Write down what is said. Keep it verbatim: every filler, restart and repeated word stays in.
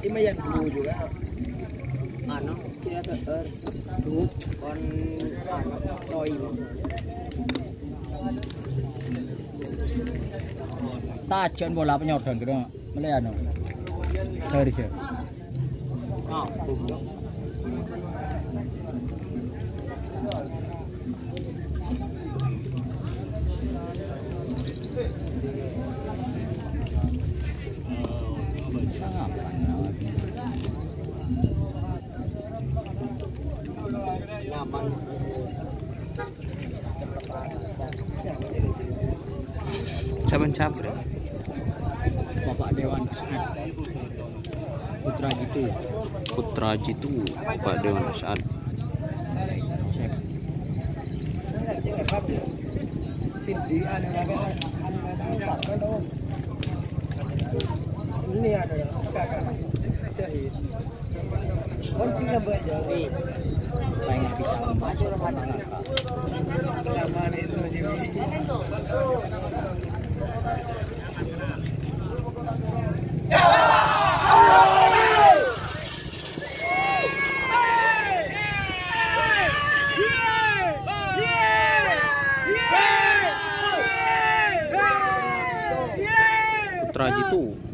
Lumayan dulu juga. Anu, dia teter. Kon, anu, toy. Tajon bola penyodohan gitu. Mele anu. Dari sih. Saban-saban. Bapak Dewan As'ad. Putra Jitu. Putra Jitu, Bapak Dewan As'ad. Cindy, anu, anu, anu, anu, anu, ini ada, kakak. Jahit. Pengen bisa masuk rumah tangga. Putra Jitu.